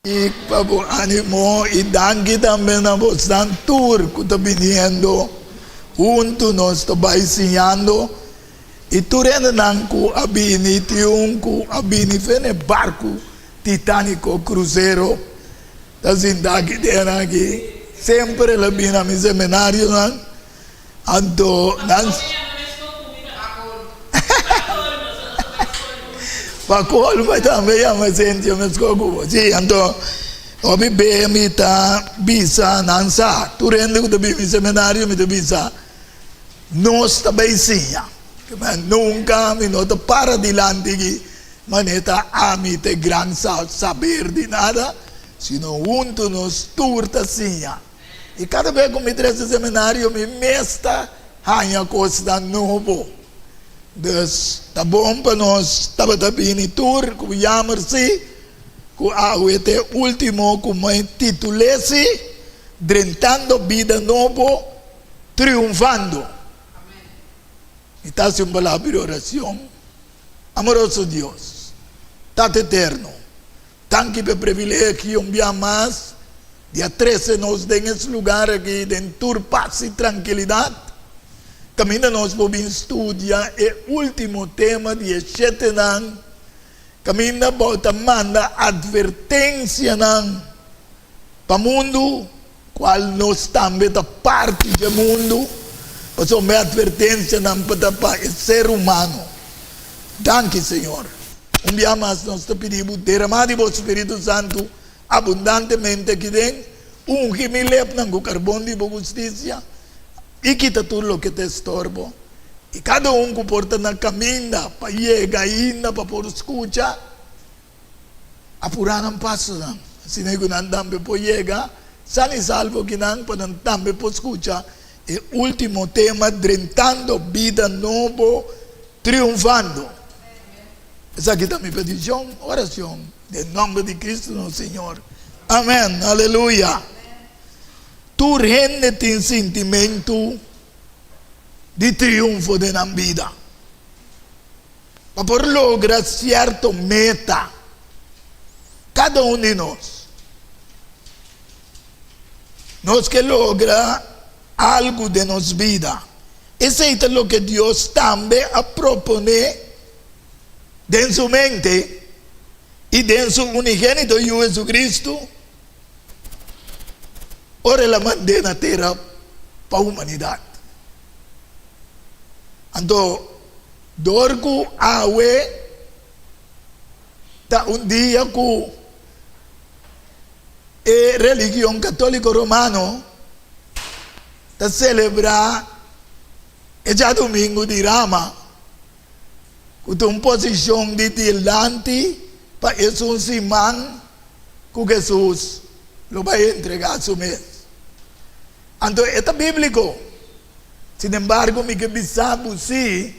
I pa bo animo i danki tambe na bosnan tur ku ta biniendo huntu nos ta bai siñando i tur hendenan ku a bini tin un ku a bini fe na e barku Titanico krusero ta sinta aki den aki semper el a bini na mi seminarionan Anto nan. Pa colma tambe yama Cynthia mesco cu bo. Si, anto hopi be mi ta bisa nan sa, tur hende cu ta bini mi seminario mi ta bisa, nos ta bay siña. Nunca mi no ta para dilanti aki manera ta ami ta e gran saber di nada, sino hunto nos tur ta siña. I kada bes ku mi trese seminario mi mes ta haña kosnan nobo. Dus ta bon pa nos tabata bini tur ku yamer si ku awe ta e ultimo ku mi titul'é si, Drentando Bida Nobo, Triunfando. Mi ta hasi un palabra di oracion. Amoroso Dios, Tata Eterno, Danki p'e privilegio un bia mas di a trese nos den es lugar aki den tur pas i trankilidat, kaminda nos por bin studia e ultimo tema di e shetenan, kaminda bo ta manda atvertensianan pa mundu, kual nos tambe ta parti dje mundu, pasobra e atvertensianan pa ta pa e ser humano. Danki, Señor. Un bia mas nos ta pidi bo derama di bo Spiritu Santu abundantemente aki den, ungi mi lepnan ku karbon di bo hustisia i kita tur loke ta estorbo. I kada un ku por ta na kaminda pa yega ainda pa por skucha, apurá nan pasonan, asina ku nan tambe por yega san i salvo kinan pa nan tambe por skucha e último tema Drentando Bida Nobo Triunfando. Esaki ta mi peticion, oracion, den nomber di Cristo nos Señor. Amen. Aleluya. Tur hende tin sintimentu di triunfo den nan bida. Pa por logra cierto meta, cada un di nos, nos ke logra algu den nos bida. Esei ta loke Dios tambe a proponé den su mente i den su unigénito Yu Jesucristo ora el a mand'é na tera pa humanidat. Anto, dor ku awe ta un dia ku e religion katóliko romano ta selebrá e djadumingu di Rama, ku ta un posishon di dilanti pa esun siman ku Hesus lo bai entregá su mes. Anto e ta bíbliko. Sinembargo, mi ke bisa bo sí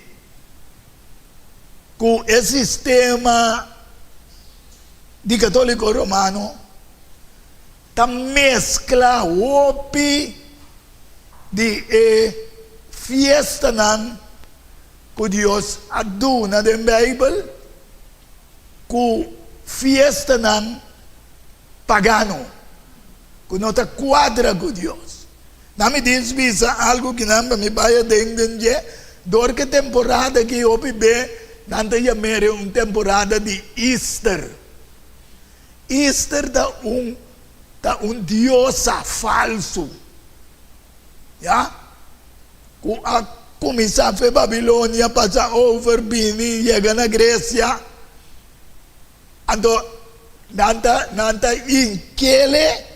ku e sistema di katóliko romano ta meskla hopi di e fiestanan ku Dios a duna den Beibel ku fiestanan pagano ku no ta kuadra ku Dios. Nan mi dis bisa algu ki nan pa mi bai aden den dje, dor ku e temporada aki hopi be nan ta yam'e un temporada di Easter. Easter ta un ta un diosa falsu, ya, ku a kuminsá fe Babilonia, pasa over bini yega na Gresia. Anto nan ta nan ta inkele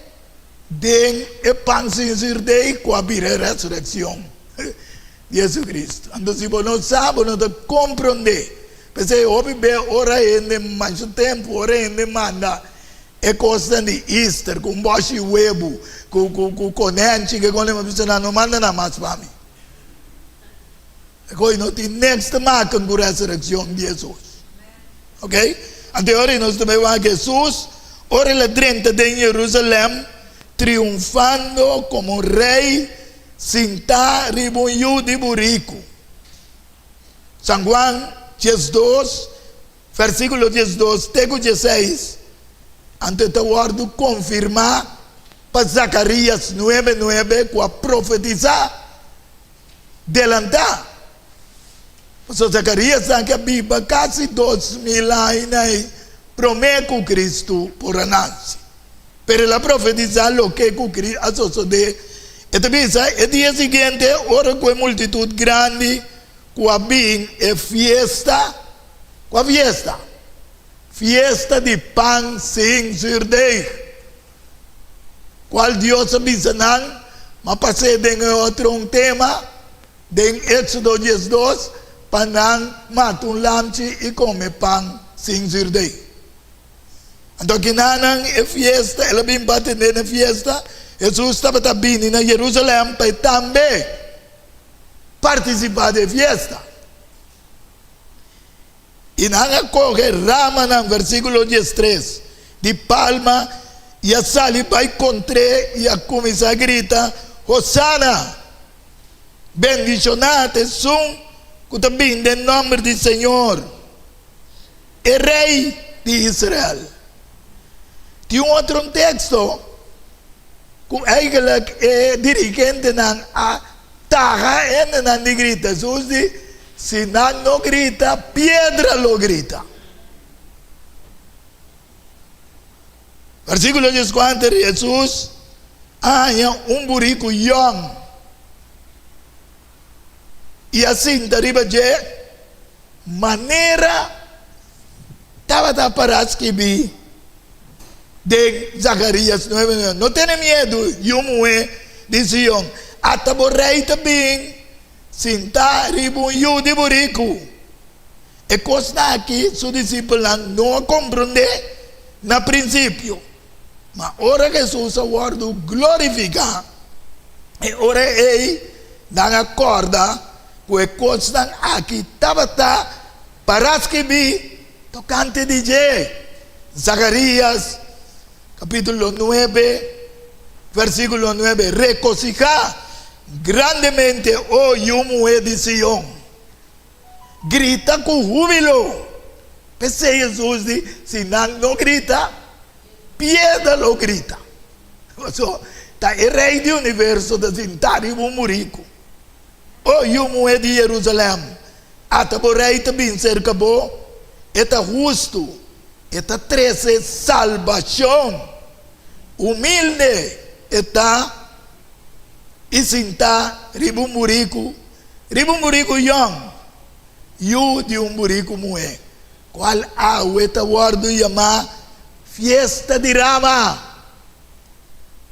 den e pan sin zürdei ku a bira e resurekshon di Jesucristo. Anto si bo no sa, bo no ta komprondé. P'esei hopi be ora hende masha tempu ora hende manda e kosnan di Easter ku un bòshi webu, ku ku ku konènchi ke kon, mi bisa nan no manda nan mas pa mi. E kos no tin niks te maken ku resurekshon di Hesus. Ok? Anto e ora nos ta bai wak Hesus ora el a drenta den Jerusalem triunfando komo rei sintá riba un yu di buriku. San Juan 12 versíkulo 12 te ku 16. Anto e ta wòrdu konfirmá pa Zakarías nuebe nuebe ku a profetisá delantá. Pasobra Zakarías aki a biba kasi 2000 aña promé ku Kristu por a nase. Pero el a profetisá loke ku a sosodé. E ta bisa, E dia siguiente, ora ku e multitut grandi ku a bin e fiesta, kua fiesta? Fiesta di pan sin zurdeig, kual Dios a bisa nan, ma pas'é den e otro un tema, den Éxodo 12, pa nan mata un lamchi i kome pan sin zurdeig. Anto kinanan e fiesta, el a bin pa atendé na e fiesta, Hesus tabata bini na Jerusalèm pa e tambe partisipá den e fiesta. I nan a kohe ramanan, versíkulo 13, di palma i a sali bai kontr'é i a kuminsá grita, Hosana! Bendishoná ta esun ku ta bini den nòmber di Señor, e Rei di Israel. Tin un otro teksto ku eigentlik e dirigentenan a taha hendenan di grita. Hesus di, Si nan no grita, piedra lo grita. Versíkulo 14, Hesus a haña un buriku yòn i a sinta riba dje manera tabata pará skibí den Zakarías nuebe nuebe, No tene miedu, yu muhé di Sion, ata bo rei ta bin sintá riba un yu di buriku. E kosnan aki su disipelnan no a komprondé na prinsipio, ma ora Hesus a wòrdu glorifiká, e ora ei nan a kòrda ku e kosnan aki tabata pará skibí tokante di dje. Zakarías kapítulo nuebe, versíkulo nuebe, Rekosihá grandemente, o yu muhé di Sion! Grita ku húbilo! P'esei Hesus di, Si nan no grita, piedra lo grita. Pasobra ta e Rei di universo ta sintá riba un buriku. O yu muhé di Jerusalèm, ata bo Rei ta bin serka bo, e ta hustu, e ta trese salbashon. Humilde e ta i sintá riba un buriku, riba un buriku yòn, yu di un buriku muhé, kual awe ta wòrdu yamá Fiesta di Rama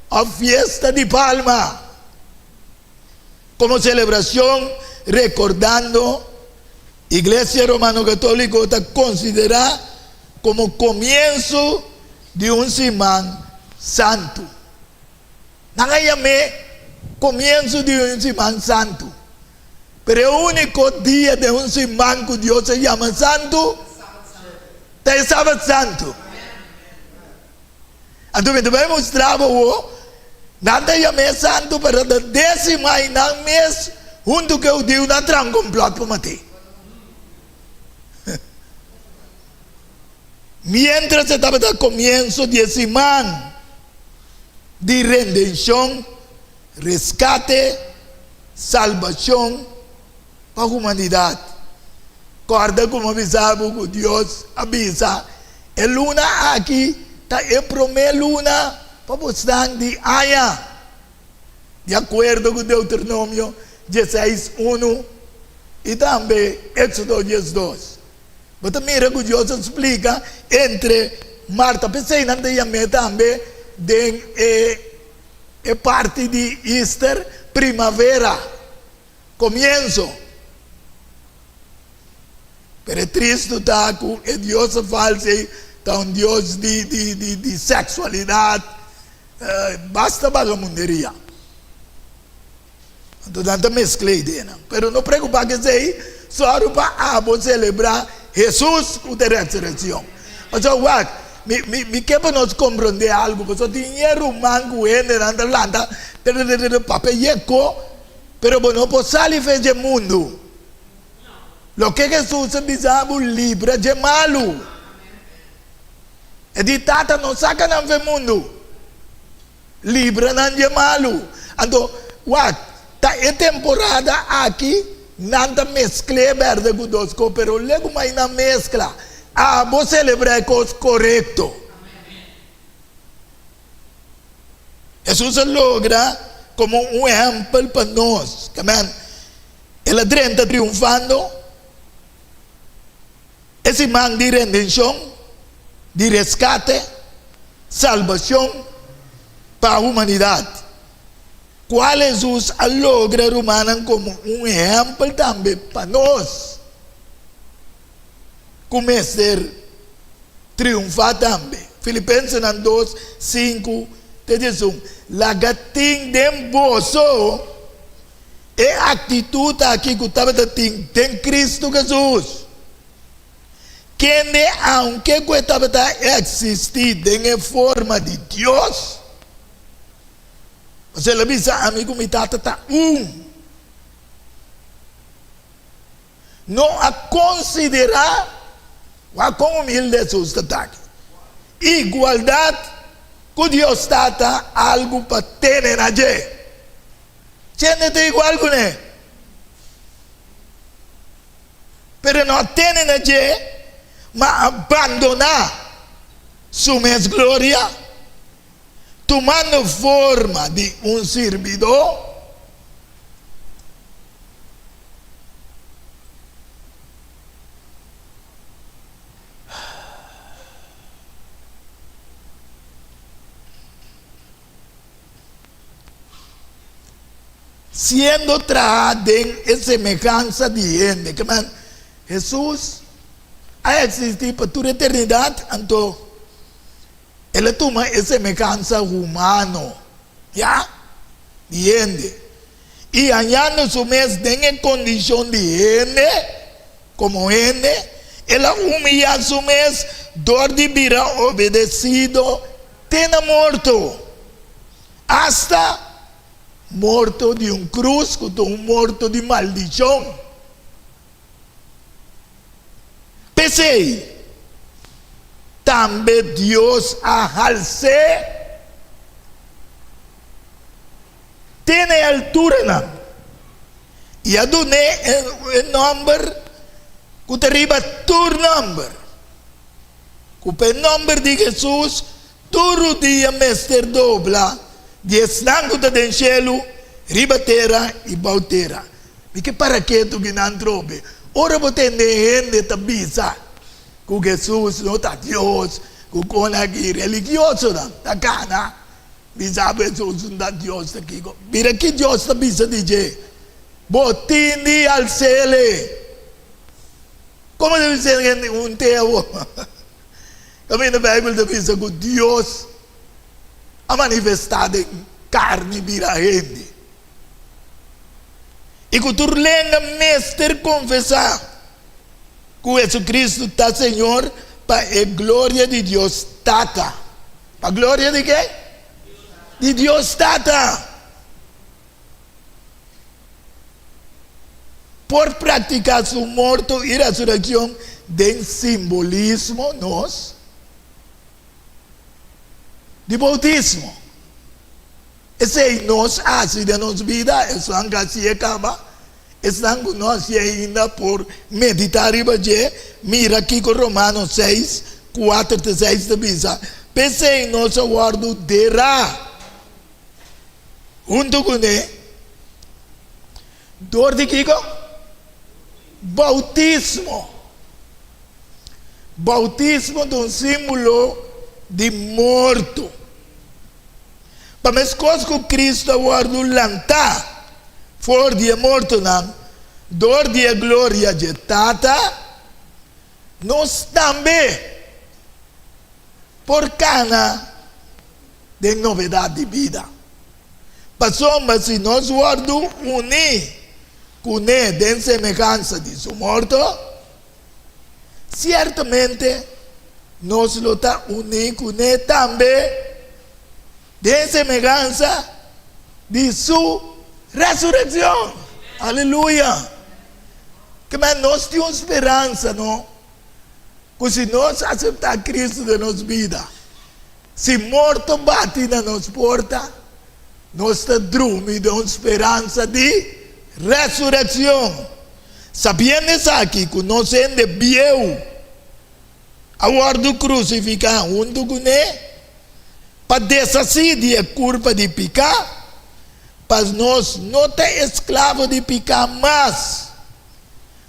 òf Fiesta di Palma. Komo selebrashon rekordando, Iglesia Romano Katóliko ta konsiderá komo komienso di un siman santu. Nan a yam'é komienso di un siman santu. Pero e úniko dia den un siman ku Dios a yama santu ta e Sabat santu. Anto mi ta bai mustra bo awor, nan ta yam'é santu pero ta désima i nan mes huntu ku e hudiunan a traha un komplòt pa mat'é. Miéntras e tabata komienso di e siman di rendenshon, reskate, salbashon pa humanidat. Kòrda ku mi a bisa bo ku Dios a bisa, E luna aki ta e promé luna pa bosnan di aña, di akuerdo ku Deuteronomio dieseis unu i tambe Éksodo 12. Bo ta mira ku Dios a splika entre Marta, p'esei nan ta yam'é tambe den e e parti di Easter primavera, komienso. Pero e tristu ta ku e diosa falsu ei ta un dios di di di di seksualidat, basta bagamunderia. Anto nan ta meskla ideanan. Pero no preocupa ku esei, sòru pa abo selebrá Hesus ku ta resurekshon. Pasobra wak, mi mi mi ke pa nos komprondé algu, pasobra tin e ruman ku hendenan ta lanta papia yeko, pero bo no por sali fe dje mundu. Loke Hesus a bisa bo, libra dje malu. E di, Tata, no saka nan f'e mundu. Libra nan dje malu. Anto, wak, ta e temporada aki nan ta meskl'é bèrdè ku dos kos, pero legu mai nan meskla. Abo selebrá e kos korekto. Hesus a logra komo un ehèmpel pa nos. Amen. El a drenta triunfando e siman di rendenshon, di reskate, salbashon pa humanidat. Kual Hesus a logra rumannan komo un ehèmpel tambe pa nos ku mester triunfá tambe. Filipensenan dos, sinku te diesun, Laga tin den boso e aktitut aki ku tabata tin den Kristu Hesus, kende aunke ku e tabata eksistí den e forma di Dios, pasobra el a bisa, Ami ku mi Tata ta un. No a konsiderá, wak kon humilde Hesus ta taki, igualdat ku Dios Tata algu pa tene na dje. Chende ta igual kuné, pero e no a tene na dje, ma a bandoná su mes gloria, tumando forma di un sirbidó. Siendo trahá den e semehansa di hende. Ke men, Hesus a eksistí pa tur eternidat, anto el a tuma e semehansa humano, ya, di hende. I hañando su mes den e kondishon di hende, komo hende, el a humiyá su mes dor di bira obedesido te na morto, asta morto di un krus ku ta un morto di maldishon. P'esei, tambe Dios a hals'é te na e alturanan i a dun'é e nòmber ku ta riba tur nòmber, ku pa e nòmber di Hesus tur rudia mester dobla, di esnan ku ta den shelu, riba tera i bou tera. Mi ke para ketu ki nan trobe. Ora bo tende hende ta bisa ku Hesus no ta Dios, ku kon aki religiosonan ta kana Bisa bo Hesus un ta Dios ta kiko? Mira ki Dios ta bisa di dje, Bo tin di alsele. Komo ta bisa hende un te awor? Kaminda Beibel ta bisa ku Dios a manifestá den karni bira hende. I ku tur lenga mester konfesá ku Hesukristu ta Señor pa e gloria di Dios Tata. Pa gloria di ken? Di Dios Tata. Por practica su morto y resurreccion den simbolismo nos di bautismo. Esey nos haci den nos bida, esnan cu haci'e caba, esnan cu no haci'e ainda por medita riba dje, mira kico Romanos seis, kuater te seis ta bisa, P'esey nos a wordo derá hunto cune dor di kico? Bautismo. Bautismo ta un simbolo di morto. Pa meskos ku Kristu a wòrdu lantá for di e mortonan dor di e gloria dje Tata, nos tambe por kana den novedat di bida. Pasobra si nos wòrdu uní kuné den semehansa di su morto, Siertamente nos lo ta uní kuné tambe den semehansa di su resurekshon. Aleluya! Kimen nos tin un speransa, no? Ku si nos aseptá Kristu den nos bida, si morto bati na nos porta, nos ta drumi den un speransa di resurekshon. Sabiendo esaki, ku nos hende bieu a wòrdu krusifiká huntu kuné, pa deshasí di e kurpa di piká, pa nos no ta esklavo di piká mas.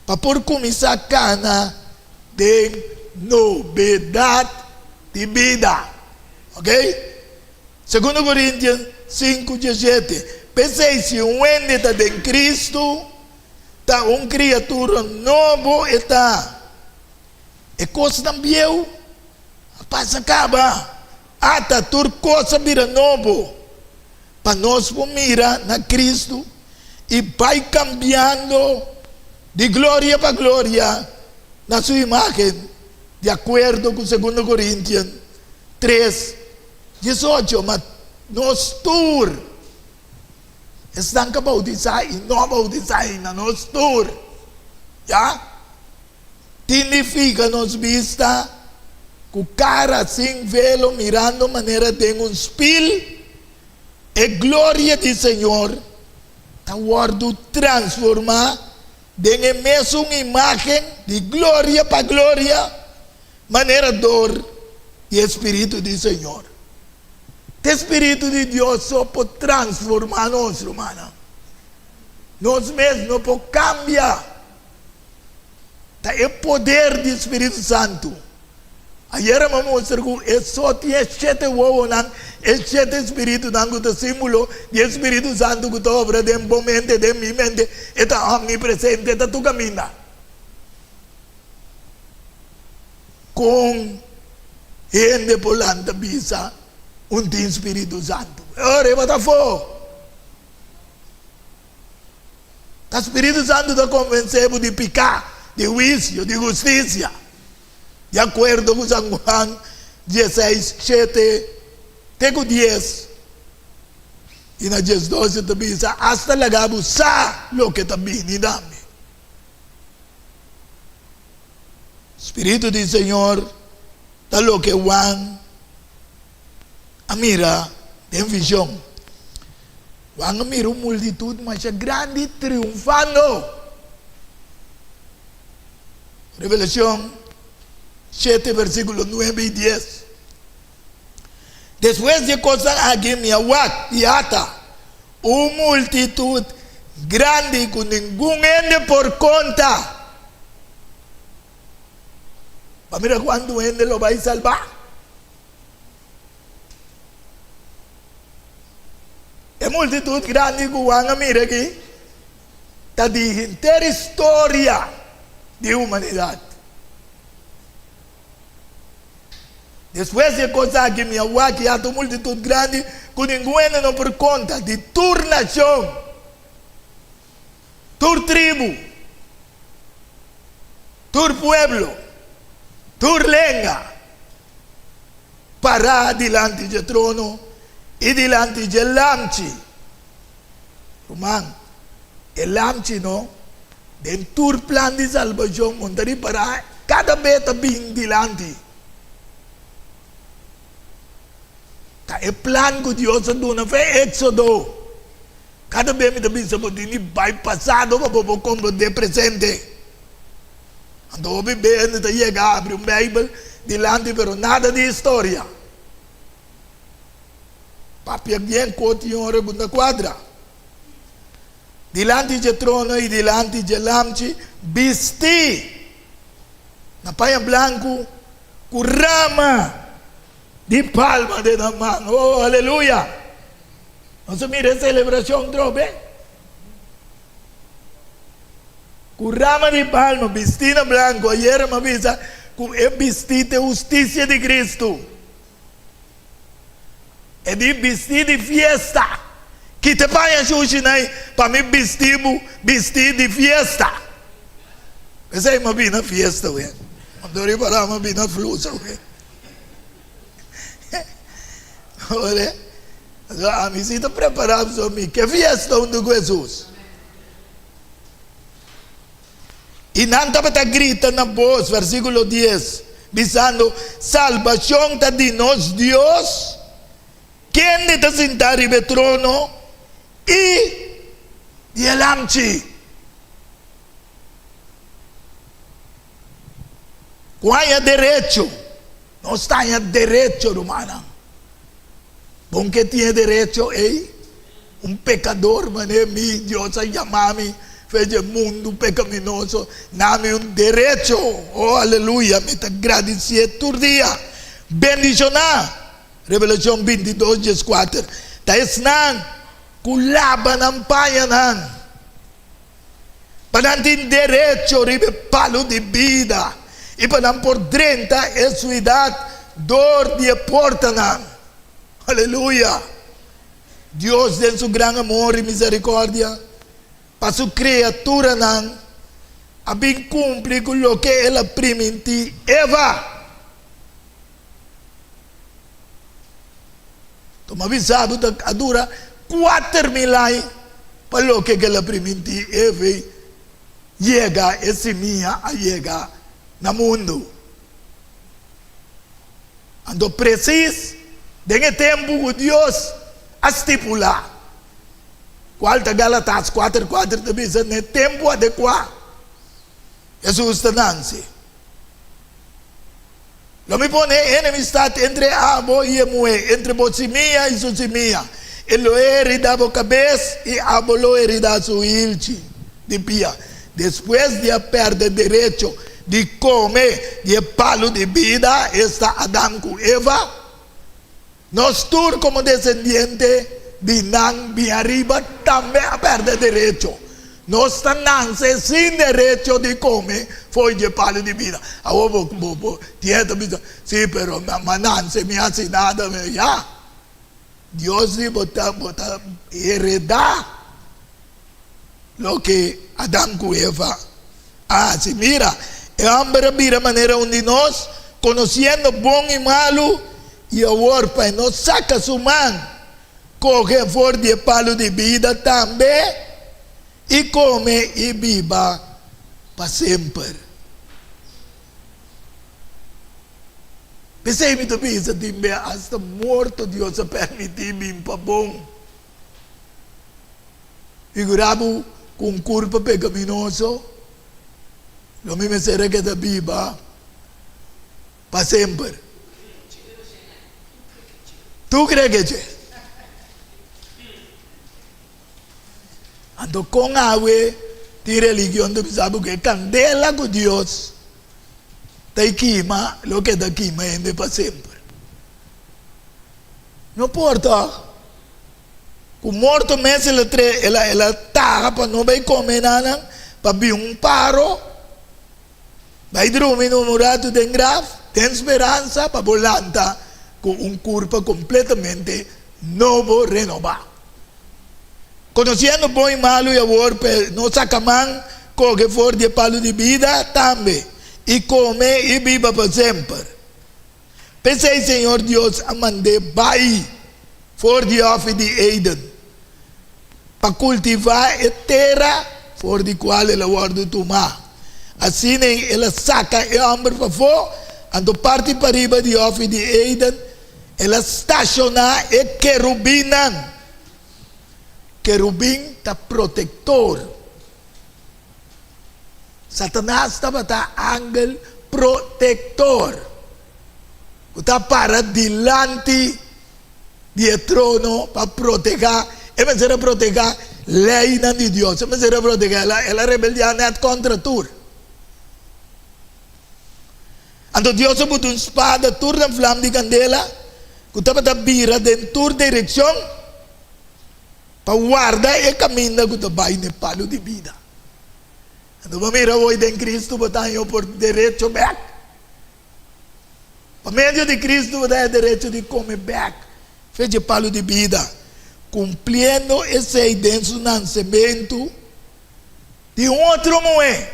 Pa por kuminsá kana den nobedat di bida. Ok? Segundo Korintian sinku diesshete, P'esei si un hende ta den Kristu, ta un kriatura nobo e ta. E kosnan bieu a pasa kaba, ata tur kos a bira nobo. Pa nos por mira na Kristu i bai kambiando di gloria pa gloria na su imágen, di akuerdo ku Segundo Korintian tres, diesocho. Ma nos tur, esnan ku a boutisá i no a boutisá ainda, nos tur, ya, tin di fika nos bista ku kara sin velo mirando manera den un spil. E gloria di Señor ta wòrdu transformá den e mesun imágen di gloria pa gloria, manera dor di e Spiritu di Señor. Te Spiritu di Dios so por transformá nos, rumannan. Nos mes no por kambia. Ta e poder di Spiritu Santu. Ayera mi a mustra ku e so tin e shete wowonan, e shete spiritunan ku ta símbolo di e Spiritu Santu ku ta obra den bo mente, den mi mente, e ta omnipresente, e ta tur kaminda. Kon hende por lanta bisa un tin Spiritu Santu? E ora e bo ta afó. Ta Spiritu Santu ta konvensé bo di piká, di huisio, di hustisia. Di akuerdo ku San Juan dieseis, shete te ku dies, i na diesdos e ta bisa, Asta laga bo sa loke ta bini tambe. Spiritu di Señor ta loke Juan a mira den vision. Juan a mira un multitud masha grandi triunfando. Revelacion shete versiculo nuebe i dies. Despues di e cosnan aki mi a wak i ata un multitud grandi cu ningun hende por conta. Pa mira cuantu hende lo bay salba. E multitud grandi cu Juan a mira aki ta di henter historia di humanidad. Despues di e cos aki mi a wak i ata un multitud grandi cu ningun hende no por conta, di tur nacion, tur tribu, tur pueblo, tur lenga, pará dilanti dje trono i dilanti dje Lamchi. Ruman, e Lamchi no, den tur plan di salbashon bo ta ripará kada be ta bin dilanti. Ta e plan ku Dios a duna fe Éksodo. Kada be mi ta bisa bo tin di bai pasado pa bo por komprondé presente. Anto hopi be hende ta yega abri un Bijbel dilanti pero nada di historia. Papia bien koti ora ku ta kuadra. Dilanti dje trono i dilanti dje Lamchi bisti na paña blanku ku rama di palma den nan man. Oh, aleluya! Nos a mira e selebrashon trobe. Ku rama di palma, bistí na blanku, ayera mi a bisa ku e bistí ta e hustisia di Kristu. E di bistí di fiesta. Kita e paña shushi nai pa mi bistí bo bistí di fiesta. P'esei mi a bini na fiesta awe. Anto ripará mi a bini na flusa awe. Ora, ami si ta prepará pasobra mi ke fiesta huntu ku Hesus. I nan tabata grita na bos, versíkulo dies. bisando, Salbashon ta di nos Dios, kende ta sintá riba e trono, i di e Lamchi. Ku haña derecho, nos ta haña derecho, rumannan. Bon ke tin e derecho ei? Un pekador manera mi, Dios a yama mi fe dje mundu pekaminoso, na mi un derecho. Oh, aleluya, mi ta gradisié tur dia. Bendishoná, Revelashon bintidos dieskuater, ta esnan ku laba nan pañanan, pa nan tin derecho riba e palu di bida i pa nan por drenta e suidat dor di e portanan. Aleluya! Dios den su gran amor i misericordia pa su criaturanan a bin cumpli cu loke el a priminti Eva. Tuma bisa bo ta a dura 4000 aña pa loke cu el a priminti Eva yega, e simia a yega na mundo. Anto presis den e tempu ku Dios a stipulá, kual ta Galatas kuater kuater ta bisa, na e tempu adekuá, Hesus ta nanse. Lo mi pone enemistat entre abo i e muhé, entre bo simia i su simia. E lo heridá bo kabes i abo lo heridá su hilchi di pia. Despues di a pèrdè derecho di kome di e palu di bida, esta Adam ku Eva, nos tur komo desendiente di nan bin ariba tambe a pèrdè derecho. Nos ta nanse sin derecho di kome fo'i dje palu di bida. Awor bo bo bo tin hende ta bisa, Sí, pero mi a nanse, mi a hasi nada. Ya, Dios di bo ta bo ta heredá Loke Adam ku Eva a hasi. Mira, e hòmber a bira manera un di nos, konosiendo bon i malu, i awor pa e no saka su man, kohe for di e palu di bida tambe, i kome i biba pa semper. P'esei mi ta bisa tin be asta morto Dios a permití bin pa bon. Figurá bo ku un kurpa pekaminoso lo mi mester a keda biba pa semper. Tu kre ke dje? Anto kon awe tin religion ta bisa bo ku e kandela ku Dios ta kima lo keda kima hende pa semper? No por tòg. Ku morto mes el a tre, el a, el a taha pa no bai kome nanan, pa bin un paro, bai drumi un ratu den graf, den speransa pa bo lanta ku un kurpa kompletamente nobo, renobá. Konosiendo bon i malu i awor p'e no saka man, koge for di e palu di bida tambe, i kome i biba pa semper. P'esei Señor Dios a mand'é bai for di hòfi di Eden, pa kultivá e tera for di kual el a wòrdu tumá. Asina el a saka e hòmber pafó, anto parti pariba di hòfi di Eden el a stashoná e kerubinnan. Kerubin ta protektor. Satanas tabata angel protektor ku ta para dilanti di e trono pa protegá. E mester a protegá leinan di Dios, e mester a protegá. El a rebeldiá nèt kontra tur. Anto Dios a buta un spada tur den flam di kandela ku tabata bira den tur direkshon. Pa warda e kaminda ku ta bai n'e palu di bida. Anto bo mira awor den Kristu bo ta haña por derecho bèk. Pa medio di Kristu bo ta haña derecho di kome bèk fe dje palu di bida, kumpliendo esei den su nansementu di un otro muhé.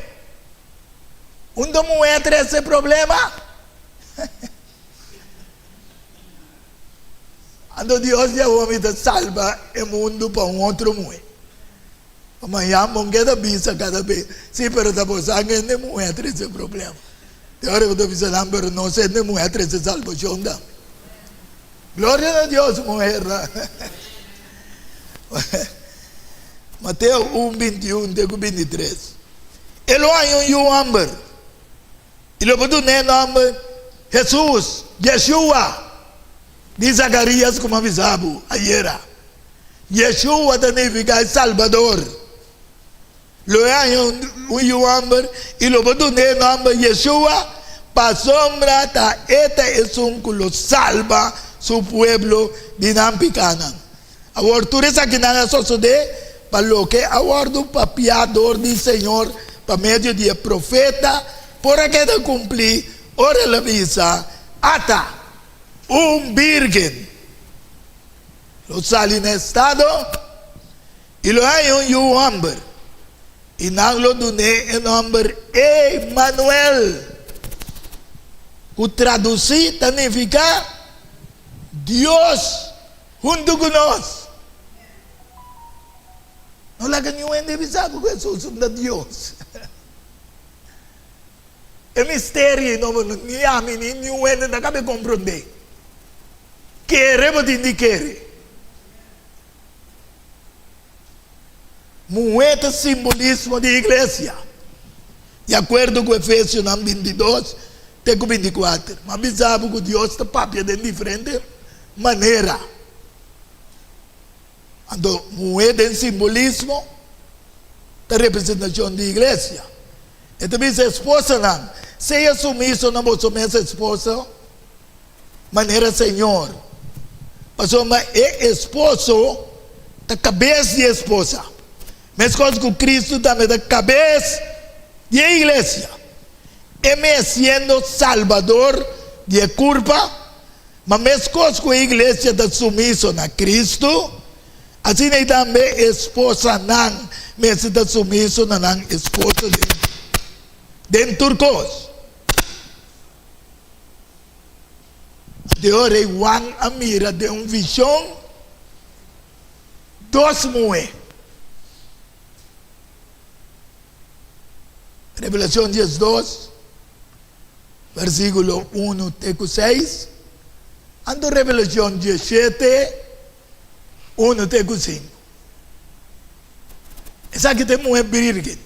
Unda muhé a trese problema? Anto Dios di awor mi ta salba e mundu pa un otro muhé. Pasobra ya mon keda bisa kada bes, si, pero ta bo sa hende muhé a trese problema. Te ora ku ta bisa nan, pero nos hende muhé a trese salbashon tambe. Gloria na Dios, muhernan. Mateo un, 21 te ku 23. E lo haña un yu hòmber, i lo bo dun'é e nòmber Hesus, Yeshua, di Zakarias ku mi a bisa bo ayera. Yeshua ta nifiká e Salbador. Lo e haña un yu hòmber i lo bo dun'é e nòmber Yeshua, pasobra ta e ta esun ku lo salba su pueblo di nan pikánan. Awor tur esakinan a sosodé pa loke a wòrdu papiá dor di Señor pa medio di e profeta por a keda kumplí ora el a bisa, Ata, un bírgen lo sali na estado I lo haña un yu hòmber, i nan lo dun'é e nòmber Emanuel, ku tradusí ta nifiká Dios huntu ku nos. No laga niun hende bisa bo ku Hesus un ta Dios. E misterio ei no ni ami ni niun hende ta kabe komprondé. Kere bo tin di kere. Muhé ta simbolismo di iglesia, di akuerdo ku Efesionan 22 te ku 24. Mi a bisa bo ku Dios ta papia den diferente manera. Anto muhé den simbolismo ta representashon di iglesia. E ta bisa esposanan, Sea sumiso na boso mes esposo manera Señor, pasobra e esposo ta kabes di e esposa, meskos ku Kristu tambe ta kabes di e iglesia, e mes siendo Salbador di e kurpa. Ma meskos ku e iglesia ta sumiso na Kristu, asina ei tambe esposanan mester ta sumiso na nan esposo den tur kos. Anto rei Juan a mira den un vishon dos muhé. Revelashon 12, versíkulo unu te ku seis, anto Revelashon 17, unu te ku sinku. Esaki ta e muhé bírgen.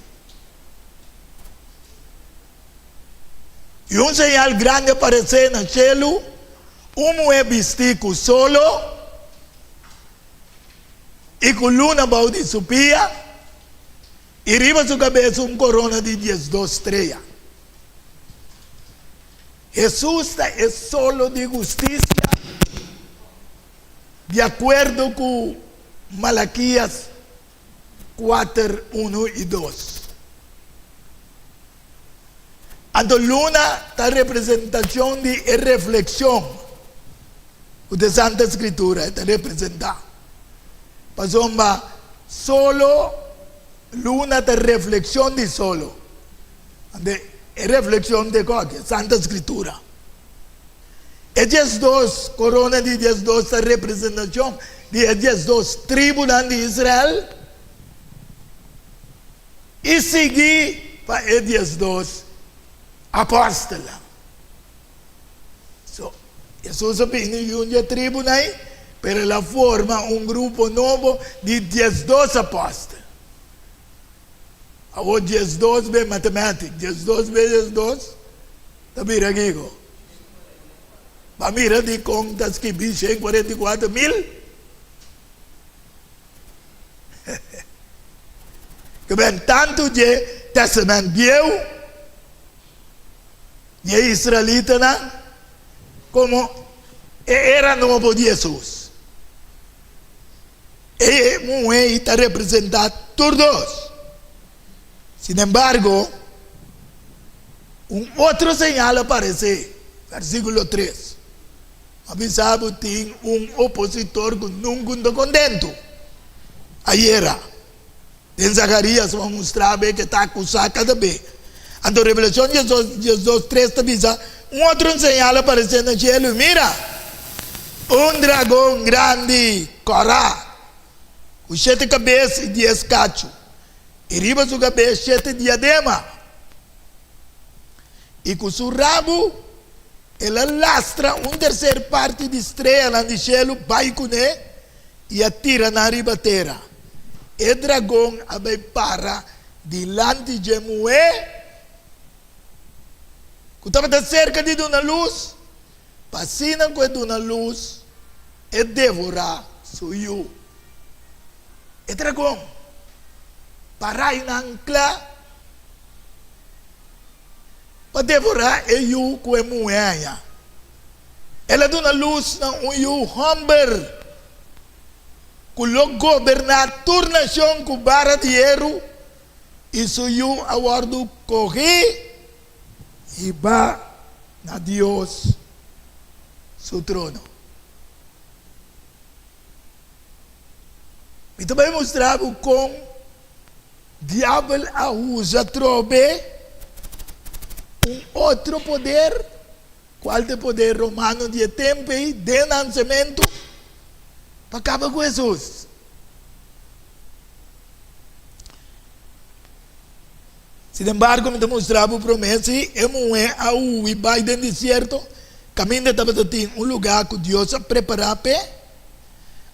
I un señal grandi a paresé na shelu, un muhé bistí ku solo i ku luna bou di su pia, i riba su kabes un korona di 12 strea. Hesus ta e solo di hustisia di akuerdo ku Malakias 4, 1 i 2. Anto luna ta representashon di e reflekshon ku ta e Santa Skritura e ta representá. Pasobra solo, luna ta reflekshon di solo. Anto e reflekshon ta e koke? E Santa Skritura. E 12 korona di 12 ta representashon di e 12 tribunan di Israel. I sigui pa e 12 apòstelnan. So, Hesus a bini di un di e tribunan ei, pero el a forma un grupo nobo di 12 apòstel. Awor 12 be matemátik, 12 be 12 ta bira kiko? Ba mira dikon ta skibí 144,000? Ke ben tantu dje Testament Bieu di e israelitanan komo e era nobo di Hesus. E muhé ei ta representá tur dos. Sinembargo, un otro señal a paresé, versíkulo 3. A bisa bo tin un opositor ku nunka ta kontentu. Ayera, den Zakarías bo a mustra be ke ta akusá kada be. Anto Revelashon 12, 3 ta bisa, Un otro señal a paresé na shelu, i mira! Un dragon grandi, kòrá, ku shete kabes i dies kachu, i riba su kabes shete diadema. I ku su rabu el a lastra un terser parti di streanan di shelu bai kuné i a tira nan riba tera. E dragon a bai para dilanti dje muhé ku tabata serka di duna lus, pa asina ku e duna lus e devorá su yu. E dragon para i nan kla pa devorá e yu ku e muhé haña. El a duna lus na un yu hòmber ku lo goberná tur nashon ku bara di heru, i su yu a wòrdu kogí hibá na Dios su trono. Mi ta bai mustra bo kon Diabel a usa trobe un otro poder, cual ta e poder romano di e tempo ei, den nan cemento, pa caba cu Jesus. Sin embargo, mi ta mustra bo prome si e muhé a hui bai den desierto, caminda tabata tin un lugar cu Dios a prepara p'e,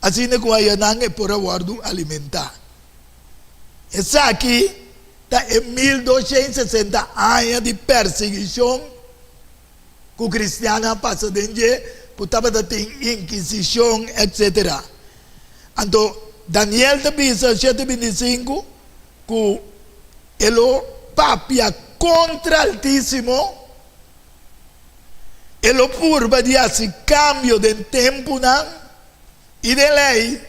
asina cu ayanan e por a wordo alimenta. Esaki ta e 1260 aña di persiguishon ku kristiannan a pasa den dje, ku tabata tin inkisishon, etsetera. Anto Daniel ta bisa 7:25 ku e lo papia kontra Altísimo, e lo purba di hasi kambio den tempunan i den lei,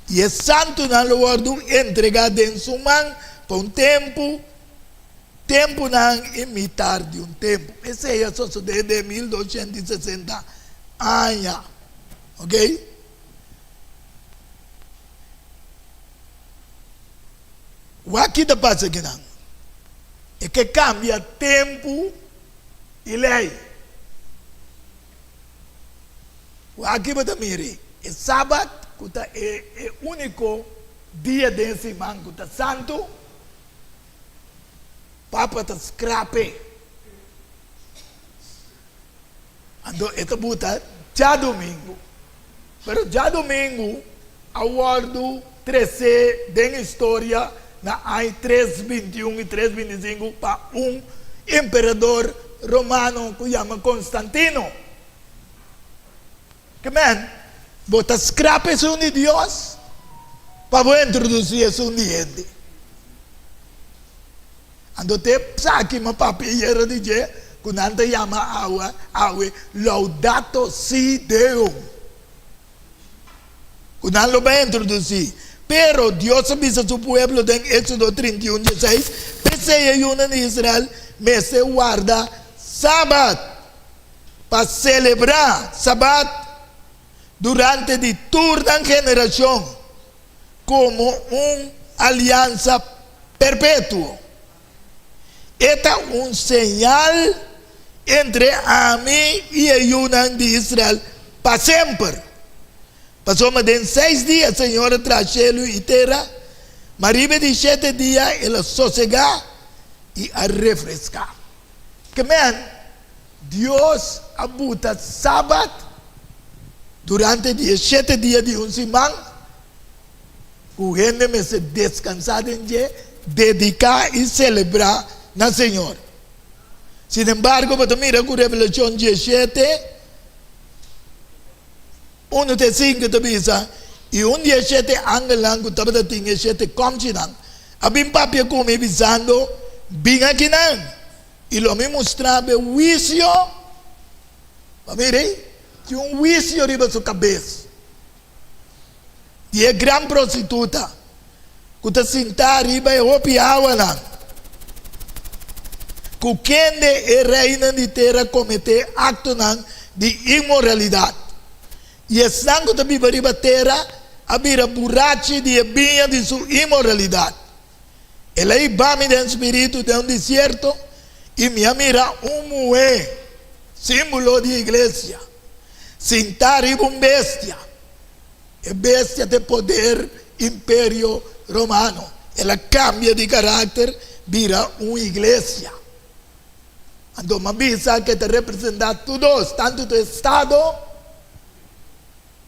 i e santunan lo wòrdu entregá den su man pa un tempu, tempunan i mitar di un tempu. Esei a sosodé den 1260 aña. Oke? Wak ki ta pasa akinan. E ke kambia tempu i lei. Ku aki bo ta miri e Sabat ku ta e e úniko dia den siman ku ta santu, Papa ta skrap'e. Anto e ta buta djadumingu. Pero djadumingu a wòrdu tresé den historia na aña 321 i 325 pa un emperador romano ku yama Konstantino. Ke men, bo ta skrap esun di Dios pa bo introdusí esun di hende. Anto te p'saki mi papia yera di dje ku nan ta yama awe awe Laudato Si Deum, ku nan lo bai introdusí. Pero Dios a bisa su pueblo den Éxodo 31 dieseis, P'esei e yunan di Israel mester warda Sabat. Pa selebrá Sabat durante di tur nan generashon komo un aliansa perpetuo. E ta un señal entre ami i e yunan di Israel pa semper. Pasobra den seis dia Señor a traha shelu i tera, ma riba e di shete dia el a sosegá i a refreská. Ke men, Dios a buta Sabat durante di e shete dia di un siman ku hende mester deskansá den dje, dediká i selebrá na Señor. Sinembargo, bo ta mira ku Revelashon 17, 1 te 5 ta bisa, I un di e shete angelnan ku tabata tin e shete kòmchinan a bin papia ku mi, bisando, Bin akinan, i lo mi mustra bo e huisio. Bo mira ei, tin un huisio riba su kabes di e gran prostituta ku ta sintá riba e hopi awanan, ku kende e reinan di tera kometé aktonan di inmoralidat, i esnan ku ta biba riba tera a bira burachi di e biña di su inmoralidat. El a hiba mi den spiritu den un desierto, i mi a mira un muhé, símbolo di iglesia, sintá riba un bestia. E bestia ta e poder imperio romano. El a kambia di karakter bira un iglesia. Anto m'a bisa ku e ta representá tur dos, tantu tu estado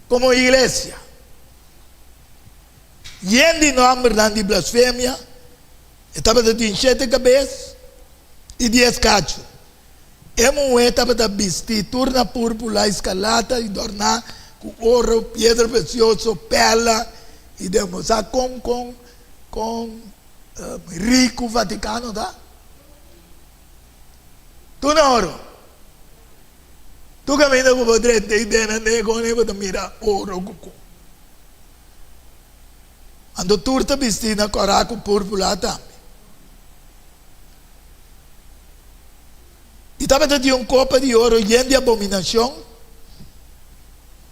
komo iglesia. Yen di nòmbernan di blasfemia, e tabata tin shete kabes i dies kachu. E muhé tabata bistí tur na púrpura i skarlata i dòrná ku oro, piedra presioso, pèrla i demo. Sa kon kon kon riku Vatikano ta? Tur na oro. Tur kaminda ku bo drenta i dena negon bo ta mira oro ku ku. Anto tur ta bistí na kòrá ku púrpura tambe. I tabata tin un kopa di oro yen di abominashon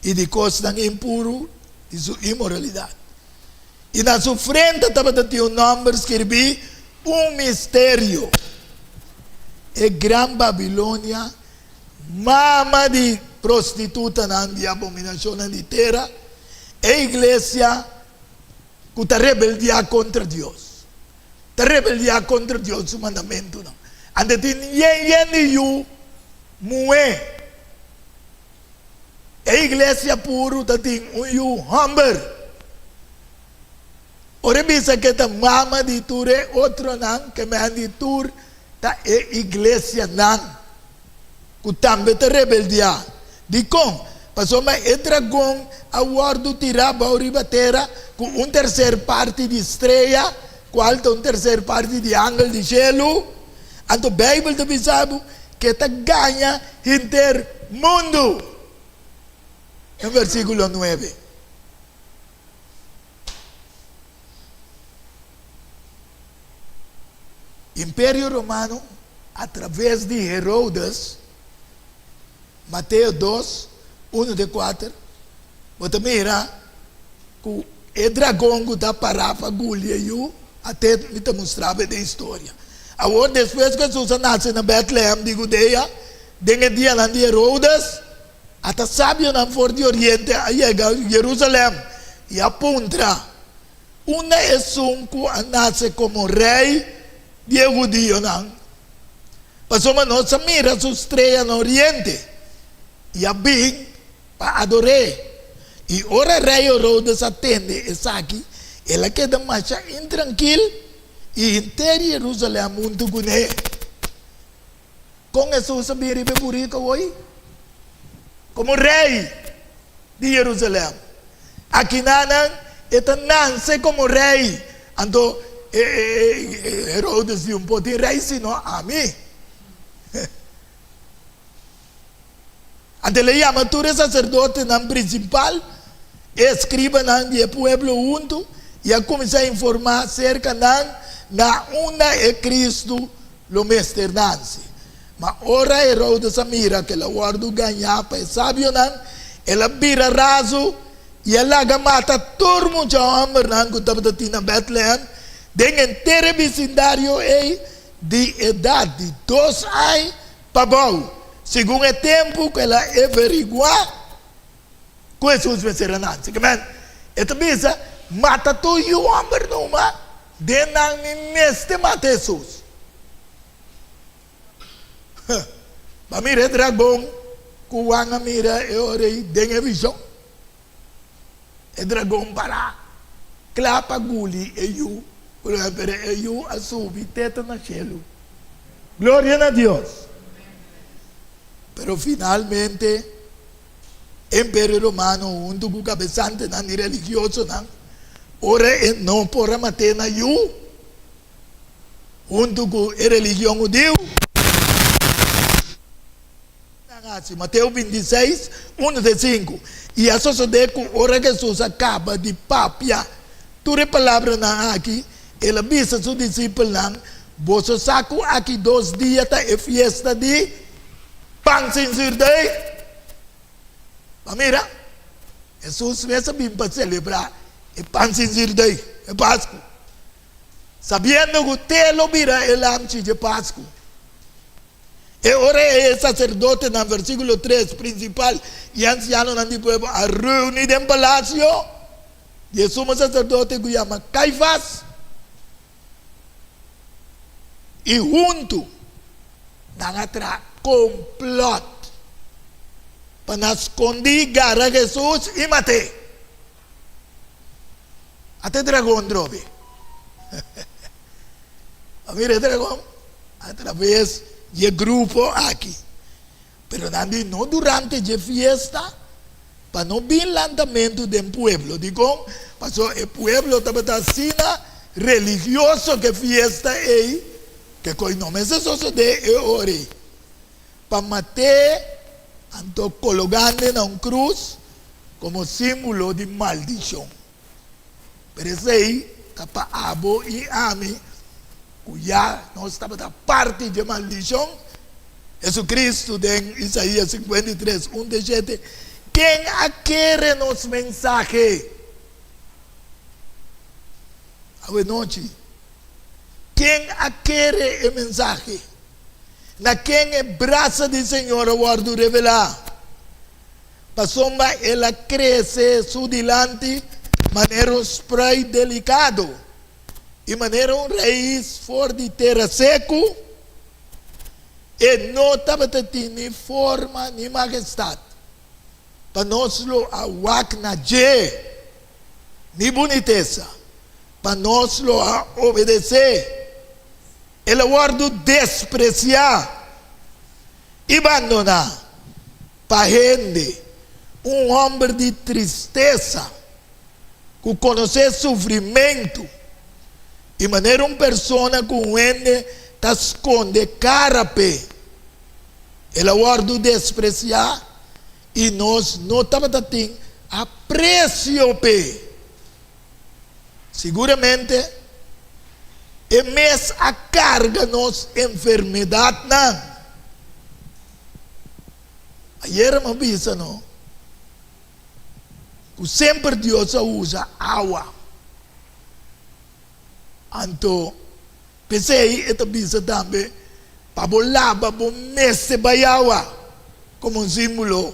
i di kosnan impuru di su inmoralidat. I na su frente tabata tin un nòmber skirbí, Un misterio, E Gran Babilonia, mama di prostitutanan di abominashonnan di tera, e iglesia ku ta rebeldiá kontra Dios. Ta rebeldiá kontra Dios su mandamentunan. Anto tin yen yen di yu muhé. E iglesia puru ta tin un yu hòmber. Ora e bisa ku e ta mama di tur e otronan, ke men di tur ta e iglesianan ku tambe ta rebeldiá. Dikon? Pasobra e dragon a wòrdu tirá bou riba tera ku un terser parti di strea, kual ta un terser parti di angel di shelu. Anto Beibel ta bisa bo ku e ta gaña henter mundu. Den versíkulo nuebe. Imperio Romano a traves di Herodes, Mateo dos, unu te kuater, bo ta mira ku e dragon ku ta pará pa guli e yu, ate mi ta mustra bo den historia. Awor despues ku Hesus a nase na Bètlehèm di Hudea, den e dianan di Herodes, ata sabionan for di oriente a yega Jerusalèm i a puntra, Unda esun ku a nase komo rei di e hudionan? Pasobra nos a mira su strea na oriente i a bin pa ador'é. I ora rei Herodes a tende esaki, el a keda masha intrankil i henter Jerusalèm huntu kuné. Kon Hesus a bin riba e buriko awor? Komo rei di Jerusalèm. Akinanan e ta nanse komo rei. Anto Herodes di un por tin rei sino ami. Anto el a yama tur e saserdotenan prinsipal, e eskribanan di e pueblo huntu, i a kuminsá informá serka nan na unda e Kristu lo mester nanse. Ma ora Herodes a mira ku el a wòrdu gañá pa e sabionan, el a bira razu i a laga mata tur mucha hòmbernan ku tabata tin na Bètlehèm den henter e bisindario ei di edat di dos aña pa bou, segun e tempu ku el a averiguá ku Hesus mester a nanse. Kimen e ta bisa, Mata tur yu hòmber numa, den nan mi mester mata Hesus. Bo a mira e dragon ku Juan a mira e ora ei den e vishon? E dragon pará kla pa guli e yu, pero e yu a subi te ta na shelu. Gloria na Dios! Pero finalmente e Imperio Romano huntu ku kabesantenan di religiosonan, ora e no por a mat'é na yu, huntu ku e religion hudiu, nan hasi. Mateo bintiseis, unu te sinku, I a sosodé ku ora Hesus a kaba di papia tur e palabranan aki, el a bisa su disipelnan, Boso sa ku aki dos dia ta e fiesta di Pan sin Zürdei? Pa mira, Hesus mes a bin pa selebrá e Pan sin Zürdei, e Pasku. Sabiendo ku te lo bira e lamchi dje Pasku. E ora ei e saserdotenan, versíkulo tres, prinsipal i ansianonan di pueblo a reuní den palasio di e sumo saserdote ku yama Kaifas, i huntu. Nan a traha komplòt pa nan skondí gara Hesus i mat'é. Ata e dragon drobe. A mira e dragon atraves dje grupo aki. Pero nan di no durante dje fiesta pa no bin lantamentu den pueblo. Dikon? Pasobra e pueblo tabata asina religioso ku e fiesta ei ke koi no mester sosodé e ora ei. Pa mat'é, anto kologand'e na un krus komo símbolo di maldishon. Pero esei ta pa abo i ami ku ya nos tabata parti dje maldishon. Jesucristo den Isaías 53, un te shete, Ken a kere nos mensahe? Awenochi, ken a kere e mensahe? Na ken e brasa di Señor a wòrdu revelá? Pasobra el a krese su dilanti manera un spruit delikado i manera un rais for di tera seku, e no tabata tin ni forma ni magestat pa nos lo a wak na dje, ni bunitesa pa nos lo a obedesé. El a wòrdu despresiá i bandoná pa hende, un hòmber di tristesa ku konosé sufrimentu i manera un persona ku un hende ta skonde kara p'e. El a wòrdu despresiá i nos no tabata tin apresio p'e. Siguramente, e mes a karga nos enfermedatnan. Ayera mi a bisa no ku semper Dios a usa awa. Anto p'esei e ta bisa tambe pa bo laba bo mester bai awa komo un símbolo.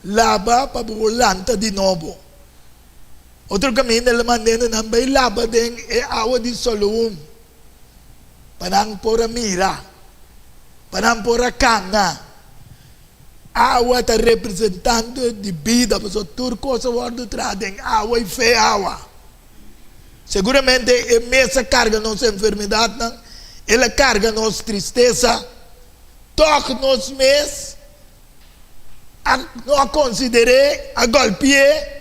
Laba pa bo lanta di nobo. Otro kaminda el a manda hendenan bai laba den e awa di Soloum pa nan por a mira, pa nan por a kana. Awa ta representante di bida pasobra tur kos a wòrdu traha den awa i fe awa. Seguramente e mes a karga nos enfermedatnan, el a karga nos tristesa, tòg nos mes a no a konsider'é, a gòlpi'é,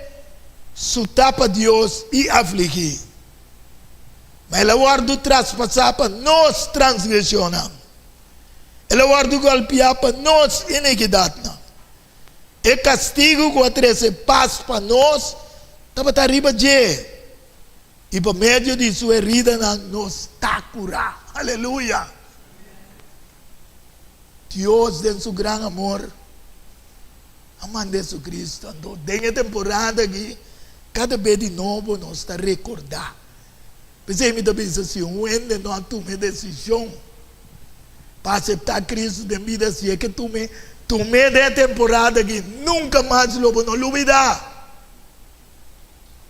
sutá pa Dios i afligí. Ma el a wòrdu traspasá pa nos transgreshonnan, el a wòrdu gòlpiá pa nos inikidatnan. E kastigu ku a trese pas pa nos tabata riba dje, i pa medio di su heridanan nos ta kurá. Aleluya! Dios den su gran amor a manda Jesucristo. Anto den e temporada aki kada be di nobo nos ta recorda. P'esei mi ta bisa si un hende no a tuma e decision pa acepta Cristo den bida si e ke tume, tume den e temporada aki nunca mas lo bo no lubida.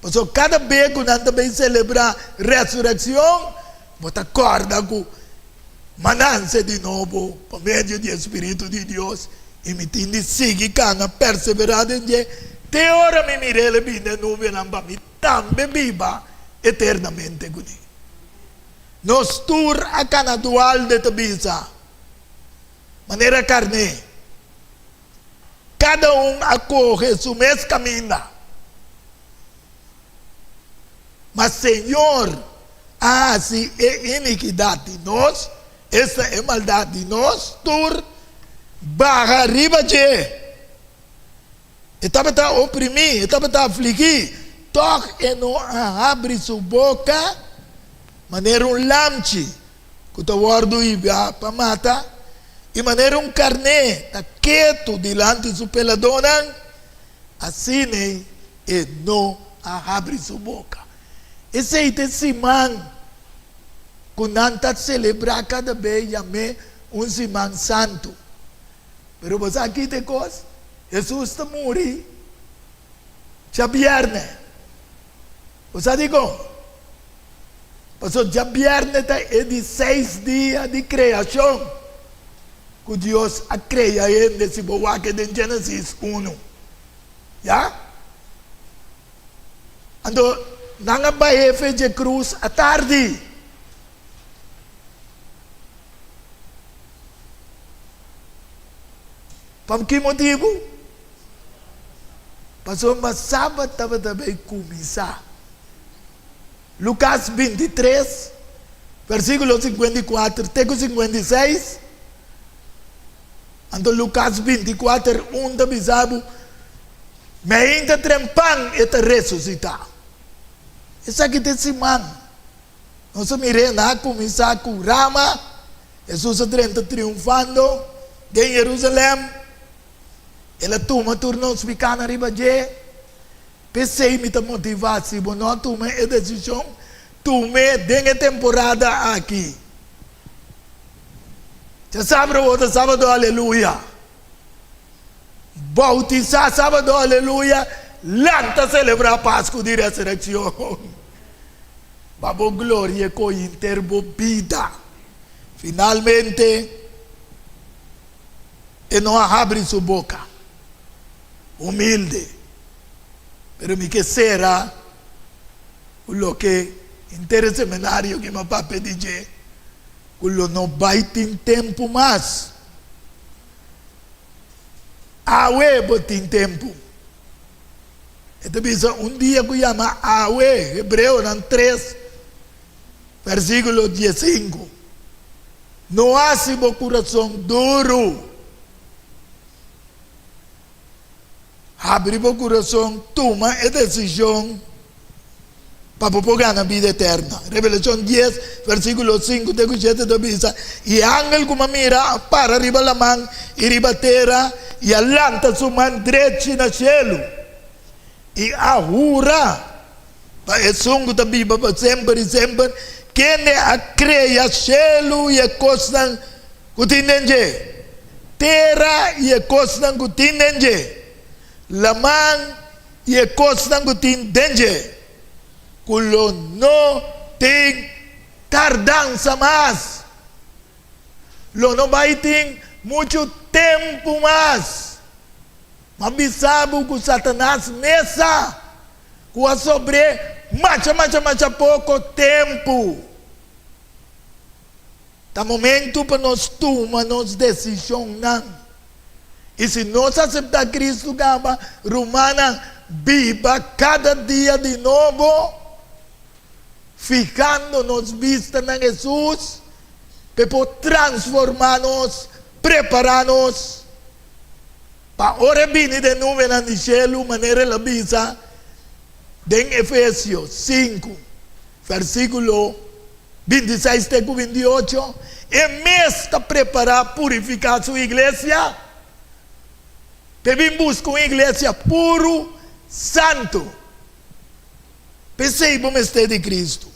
Pasobra kada be ku nan ta bay selebrá resurekshon, bo ta kòrda ku m'a nanse di nobo pa medio di e spiritu di Dios i mi tin di sigui kana perseverá den dje te ora mi mir'el e bini den nubianan pa mi tambe biba eternamente kuné. Nos tur a kana dualde ta bisa, manera karné. Kada un a kohe su mes kaminda. Ma Señor a hasi e inikidat di nos, esta e maldat di nos tur, baha riba dje. E tabata oprimí, e tabata afligí, tòg e no a habri su boka manera un lamchi ku ta wòrdu hibá pa mata, i manera un karné ta ketu dilanti su peladónan, asin'ei e no a habri su boka. Esei ta e siman ku nan ta selebrá kada be yam'é un siman santu. Pero bo sa ki ta e kos? Hesus ta muri djabièrnè. Bo sa dikon? Pasobra djabièrnè ta e di seis dia di kreashon. ku Dios a krea hende si bo wak den Genesis unu. Ya? Anto nan a bai hefe dje krus atardi. Pa ki motibu? Pasobra sabat tabata bai kuminsá. Lukas 23, versíkulo 54 te ku 56. Anto Lukas 24, un ta bisa bo, Meinta trempan e ta resusitá. Esaki ta e siman. Nos a mir'é na kuminsá ku rama. Hesus a drenta triunfando den Jerusalèm. El a tuma tur nos pikánan riba dje. P'esei mi ta motivá, si bo no a tuma e desishon, tum'é den e temporada aki. Djasabra bo ta sábado aleluya. Boutisá sábado aleluya. Lanta selebrá Pasku di Resurekshon. Pa bo gloria ku hinter bo bida. Finalmente, e no a habri su boka. Humilde. Pero mi ke sera ku loke hinter e seminario ki mi a papia di dje, ku lo no bai tin tempu mas. Awe bo tin tempu. E ta bisa un dia ku yama awe, Hebreonan tres, versikulo diesinku. No hasi bo kurason duru. Habri bo kurason, tuma e desishon pa bo por gana bida eterna. Revelashon dies, versíkulo sinku te ku shete ta bisa, I e angel ku mi a mira a para riba laman i riba tera i a lanta su man drechi na shelu i a hura pa esun ku ta biba pa semper i semper, kende a krea shelu i e kosnan ku tin den dje, tera i e kosnan ku tin den dje, laman i e kosnan ku tin den dje, ku lo no tin tardansa mas. Lo no bai tin muchu tempu mas. M'a bisa bo ku Satanas mes sa ku a sobr'é masha masha masha poko tempu. Ta momentu pa nos tuma nos desishonnan. I si nos aseptá Kristu kaba, rumannan, biba kada dia di nobo, fihando nos bista na Hesus, p'e por transformá nos, prepará nos pa ora e bini den nubenan di shelu, manera el a bisa den Efesio sinku, versíkulo 26 te ku 28, E mes ta prepará purifiká su iglesia, p'e bin buska un iglesia puru, santu. P'esei bo mester di Kristu.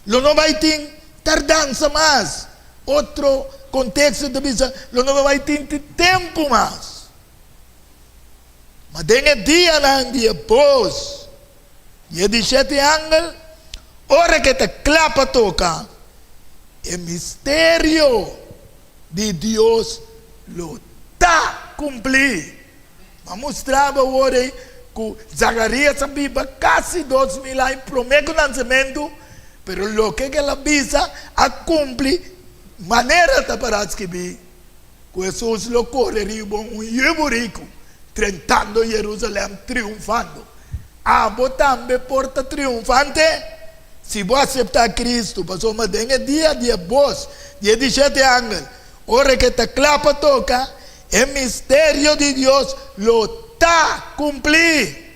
Lo no bai tin tardansa mas. Otro konteksto ta bisa, lo no bai tin tempu mas. Ma den e dianan di e bos di e di shete angel, ora ku e ta kla pa toka, e misterio di Dios lo ta kumplí. M'a mustra bo awor ei ku Zakarías a biba kasi 2000 aña promé ku nansementu, pero loke ku el a bisa a kumpli manera ta pará skibí, ku Hesus lo kore riba un yu buriku, drentando Jerusalèm triunfando. Abo tambe por ta triunfante si bo aseptá Kristu, pasobra den e dia di e bos di e di shete angel, ora ku e ta kla pa toka, e misterio di Dios lo ta kumplí.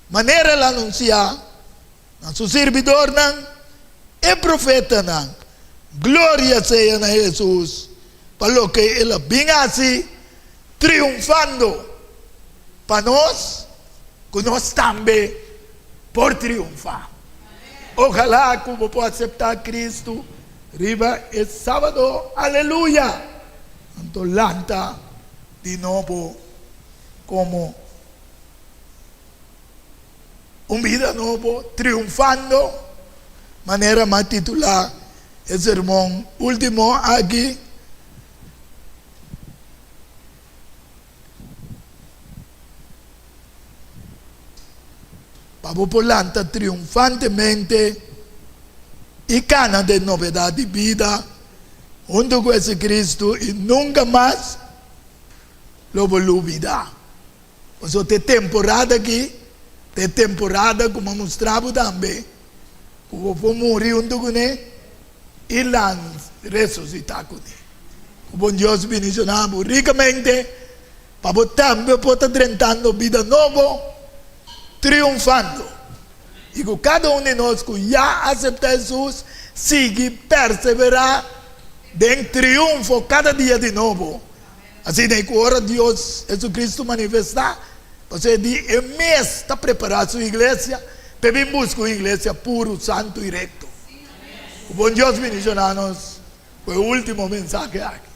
Manera el a anunsiá na su sirbidornan, e profetanan. Gloria sea na Hesus pa loke el a bin hasi, triunfando pa nos, ku nos tambe por triunfá. Ojalá ku bo por aseptá Kristu riba e sábado. Aleluya! Anto lanta di nobo komo Un bida nobo, triunfando, manera m'a titulá e sermon último aki. Pa bo por lanta triunfantemente i kana den novedat di bida huntu ku Jesucristo i nunka mas lo bo lubidá. Pasobra ta e temporada aki ta e temporada ku mi a mustra bo tambe ku bo por muri huntu kuné i lan resusitá kuné. Ku bon Dios bendishoná bo rikamente pa bo tambe por ta drentando bida nobo triunfando. I ku kada un di nos ku ya aseptá Hesus sigui perseverá den triunfo kada dia di nobo. Asina i ku ora Dios Hesucristo manifestá, pasobra e di e mes ta prepará su iglesia pa e bin buska un iglesia puru, santu i rekto. Ku bon Dios bendishoná nos ku e último mensahe aki.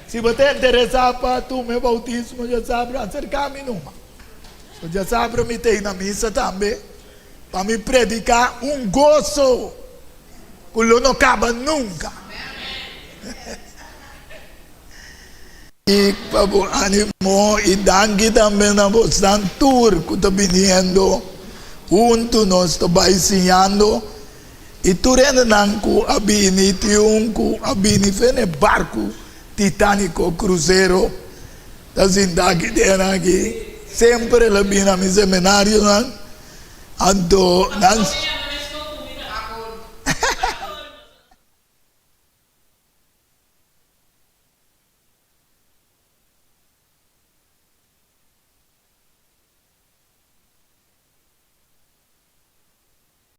Si bo ta interesá pa tuma e boutismo djasabra, aserká mi numa. So djasabra mi ta ei na misa tambe pa mi prediká un goso ku lo no kaba nunka. I pa bo animo i danki tambe na bosnan tur ku ta biniendo huntu nos ta bai siñando i tur hendenan ku a bini tin un ku a bini fen e barku Titanico krusero ta sinta aki den aki semper el a bini na mi seminarionan anto nan.